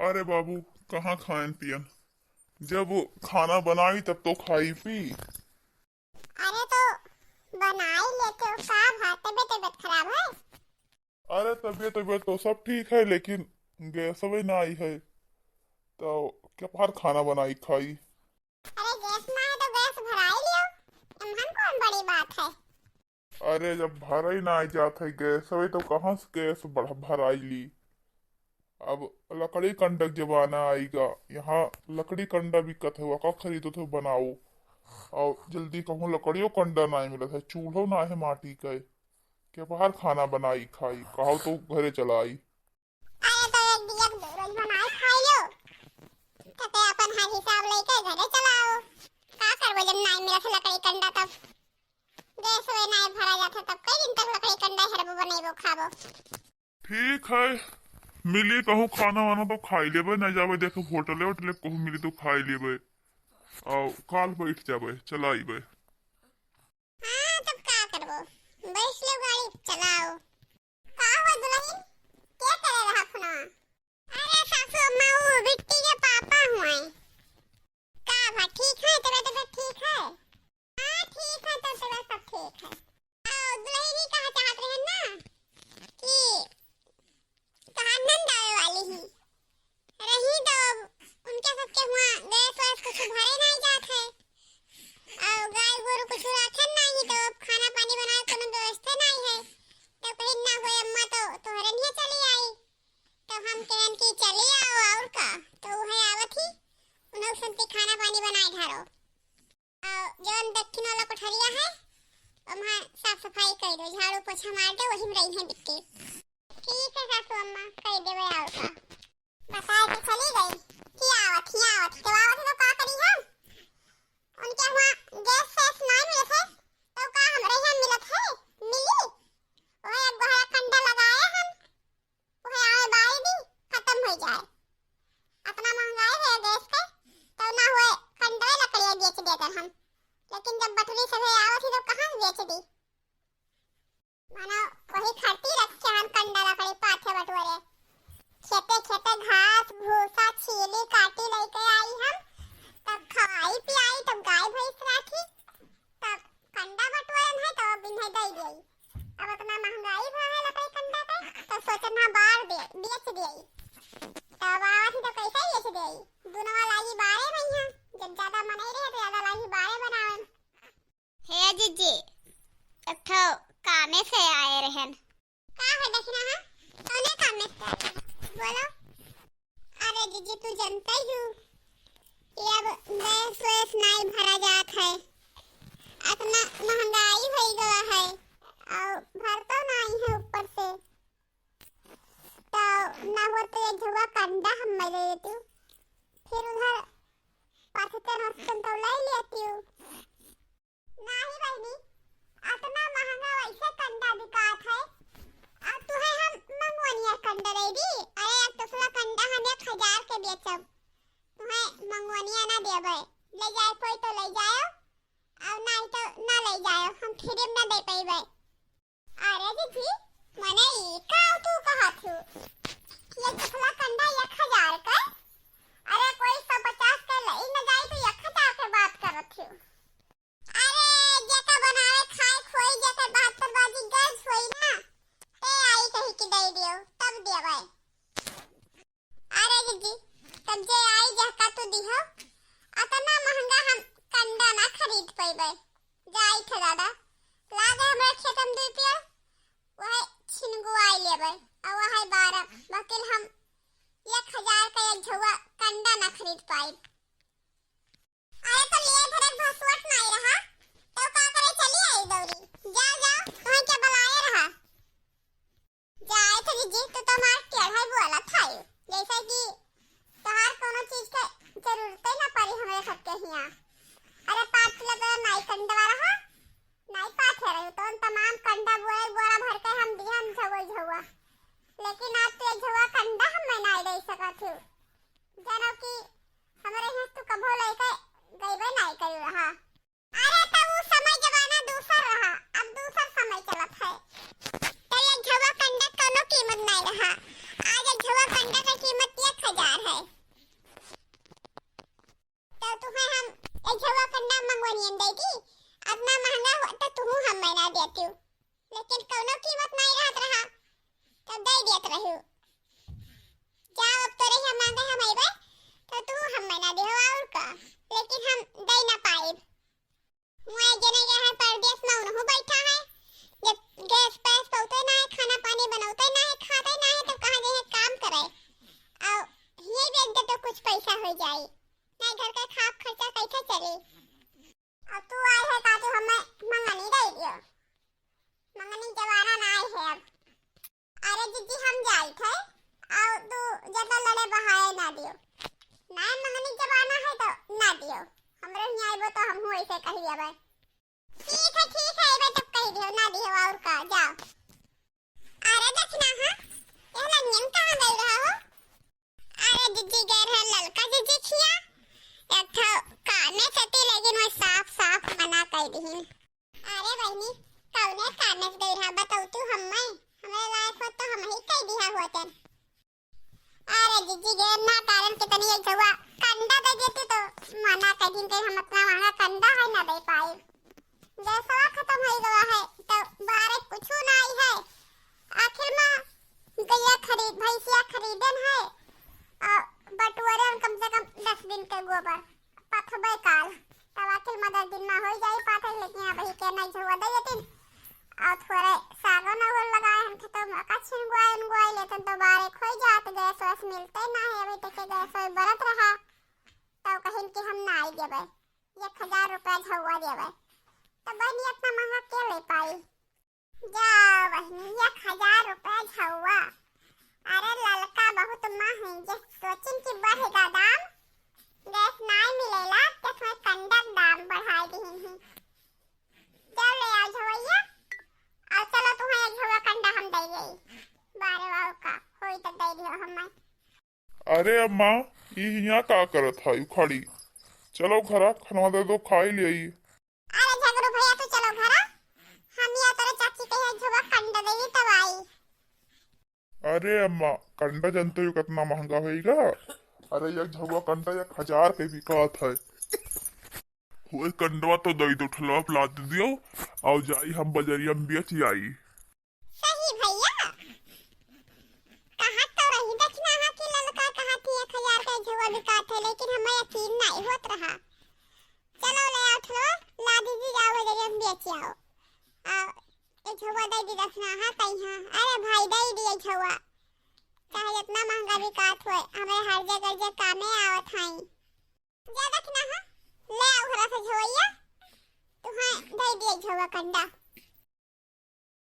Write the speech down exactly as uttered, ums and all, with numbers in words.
अरे बाबू, कहाँ खाएन पियन? जब खाना बनाई तब तो खाई पी। अरे तो बनाई लेते हो का भा, तबीयत, तबीयत खराब है? अरे तबीयत, तबीयत तो सब ठीक है, लेकिन गैसवे ना आई है, तो क्या पहार खाना बनाई खाई? अरे गैस ना है तो गैस भराई लियो, एमहन कौन बड़ी बात है? अरे जब भराई ना आई जात है गैसवे, तो कहाँ से गैस बढ़-, भराई ली? अब लकड़ी कंडा के जमाना आइगा, यहाँ लकड़ी कंडा बिकत है, वका खरीदो तो बनाओ। और जल्दी कहूँ लकड़ियों कंडा ना मिलत है, चूल्हो ना है माटी का, क्या पहार खाना बनाई खाई, कहो तो घरे चला आई। अरे तो एक दिया के दो रोज बनाए खाई लो, तते अपन हर हिसाब लेके घरे चला आओ। का करबो जब नाई मिलत है लकड़ी कंडा तब? गैस वे नाई भरा जात है तब कई दिन तक लकड़ी कंडा हेरबो बनेबो खाबो। ठीक है, मिली कहूँ खाना वाना तो खाई लेबे, नहीं जाबे देखे होटले वोटले कहूँ मिली तो खाई लेबे, और काल बैठ जाबे, चला आइबे। हाँ, तब का करबो, बैठ लो गाड़ी, चलाओ। का हो दुल्हन, के करे रहा फोनवा? अरे सासू अम्मा, वो बिट्टी के पापा हुए। का भा, ठीक है? तबीयत, तबीयत ठीक है? हाँ, ठीक है, तब तबीयत सब ठीक है। और दुल्हन ही कहा चाहत रहे ना कि तोहार नंद आवे वाली ही। रही तो अब उनके सबके हुआ गैस वैस कुछ भरे नहीं जात है। और गाय गोरू कुछ रखे नहीं, तो अब खाना पानी बनाए कोनो व्यवस्था नहीं है। तो कहीं ना होए अम्मा तो तोहरे निया चली आई। तो हम कहन कि चली आओ और का। तो वह आवत ही, उन्हों सुनती खाना पानी बनाए धरो। और जौन दक्षिण वाला कोठरिया है, ओमा साफ सफाई कर दो, झाड़ू पोछा मार दो, वही में रही है बिट्टी। ठीक है सासू अम्मा, कर देवे और का। बताए तो चली गई कि आवत ही, आवत ही, तो आवत ही तो का करी हम? उनके हुआ गैस सैस ना मिलत है, तो का हमरे यहाँ मिलत है? मिली? वह एक गोहरा कंडा लगाए हम, वह आवे बारी दी, खत्म हो जाए। अतना महंगाई है गैस के, तो ना हुए कंडवे लकड़िया बेच देते हम, लेकिन जब बटुरी से आवत ही तो कहाँ से बेच दी? मानो वही खातिर रखे हन कंडा लकड़ी पाथे बटोरे। खेते खेते घास भूसा छीली काटी लेके आई हम, तब खवाई पियाई, तब गाय भैंस राखी, तब कंडा बटोरन है, तब बिन्हे दे दिए। अब इतना महंगाई भा है लकड़ी कंडा के, तो सोचन है बार दे, बेच दिए। तब आवत ही तो कैसे बेच दिए? दुनवा लागी बारे भैया, जब ज्यादा मनई रहे तो ज्यादा लागी बारे बनावन। हे जीजी, एक ठो कामे से आए रहन। का है दखिना, हाँ? कौने कामे से आए रहन? बोलो। अरे जीजी, तू जनते ही हो कि अब गैस वैस नाई भरा जात है, अतना महंगाई होई गवा है, और भरतो नाई है ऊपर से। तो ना हो तो ये झुआ कंडा हम मैं ले लेती हूँ, फिर उधर पाँच सौ तेरह सौ तो ले लेती हूँ। नाही बहिनी, अतना महंगा वैसे कंडा बिकात है, अब तुहे हम मंगवनिया कंडा दे दी। अरे, एक टुकड़ा कंडा हम एक हजार के बेचब, तुहे मंगवनिया ना देबे। ले जाए कोई तो ले जाओ, और नहीं तो ना ले जाओ, हम फ्री में ना दे पैबे। अरे दीदी, मने ई का तू कहत हो कि ये टुकड़ा कंडा एक हजार के? अरे, कोई सौ पचास के ले न जाई तो एक हजार के बात करत हो। अरे, जेकर बनावे खाए खोई, जेकर बहत्तर बाजी गैस होई ना, ते आई कही कि दे दियो, तब देवे। अरे दीदी, तब जे आई जहका तू दिहो, अतना महंगा हम कंडा ना खरीद पइबे। जाई थे दादा, लागे हमरे खेत में दुई पेड़, वहे छिनगुआई लेबे, और वहे बारह, बकिल हम एक हजार का एक झउआ कंडा ना खरीद पाइब। अरे तो लिए धरे भसुअट नाई रहा, तो का करे चली आई दौरी। जा, जा, वहीं के बुलाए रहा। जाए थे जीजी, तो तुम्हार टेढ़ा बोला था ये। जैसे कि तुम्हार कोनो चीज के जरूरत ही ना पड़ी हमरे सबके हियाँ। अरे पाँच किलो तो नाई कंडवा रहा, नाई पाथे रही, तो उन तमाम कंडा बोए बोरा भर के हम दिहन झउआ झउआ। लेकिन आज तो एक झउआ कंडा हम मैं नाई दे सकत हूँ। जानो कि हमरे यहाँ तू कभो लेके गईबे नाई करी रहा। अरे, तब उ समय जमाना दूसर रहा, अब दूसर समय चलत है। तो ये झउआ कंडा कोनो कीमत नहीं रहा। आज ये झउआ कंडा का कीमत एक हजार है। जाई, नहीं घर के खाप खर्चा कैसे चली? अब तू आए है का तू हमें मंगनी दे दियो, मंगनी जमाना ना आए है अब। अरे जीजी हम जाइत है, और तू ज्यादा लड़े बहाए ना दियो, नहीं मंगनी जमाना है तो ना दियो, हमरे हियाँ आइबो तो हमहू ऐसे कही देबै। ठीक है ठीक है, अइबे तब कही दियो ना दियो और का, जाओ। अरे दखिनहा, यह लंगन कहाँ गई रहा हो? अरे जीजी गए रहे ललका जीजी खिया, एक ठो काने से थी, लेकिन वह साफ साफ मना कर दीन। अरे बहिनी, कौने काने से गई रहा, बतौतू हम्मे, हमरे लायक होत तो हमही कह दिहा होतन। अरे जीजी गे, ना कारण के तनी एक झौआ कंडा दे देती तो मना कर दीन, कहीं हम इतना महंगा कंडा है ना दे पाई। गैसवा खत्म हो गवा है, तो बारे कुछ ना आई है। आखिर में गैया खरीद, भैंसिया खरीदन है, और बटुअरे में कम से कम दस दिन के गोबर पथबे काल, तब आखिर में दस दिन में हो जाई पाथल, लेकिन अबही के नहीं झौआ दे देतीन। और थोड़े सागो नगो लगाए हम खेतों में, का छिन गुआई उन गुआई लेतन तो बारे खोई जात, गैस वैस मिलते ना है, अभी तक के गैस वही बरत रहा। तब कहिन कि हम ना आई देबै, एक हजार रुपया झौआ देबै। तो बहनी इतना महंगा के ले पाई? जा बहनी, एक हजार रुपया झौआ। अरे ललका बहुत महंग, जे सोचिन कि बढ़ेगा दाम, गैस नाई मिलेला, तो थोड़ा कंडा के दाम बढ़ाई दीन ही। चल ले आओ झवैया, और चलो तुम्हें एक झौआ कंडा हम दे गई, बारे वाओ का होई तो दे दियो हमें। अरे अम्मा, ई हियाँ का करत है उखड़ी? चलो घरा खनवा दे दो, खाई ले आई। अरे झगड़ू भैया, तू चलो घरा, हम या तोरे चाची के एक झौआ कंडा दे दी तब आई। अरे अम्मा, कंडा जानते हो कितना महंगा होएगा? अरे एक झौआ कंडा एक हजार के बिकात है। होए कंडवा तो दई दो, ठेलवा पे लाद दियो, और जाई हम बजरिया में बेच आई। सही भैया, कहा तो रही दखिनहा कि ललका कहा थी एक हजार के झौआ बिकात है, लेकिन हमें यकीन नहीं होत रहा। चलो ले आओ ठेलवा, लाद दी जाओ बजरिया में बेच आओ। आ, एक झौआ दे दी दखिनहा कहीं। अरे भाई दे दी एक झौआ, चाहे जितना महंगा बिकात होए, हमें हर जगह जे कामे आवत हई। जा दखिनहा, ले आओ घरा से झवैया, तुहें दे दिए झौआ कंडा।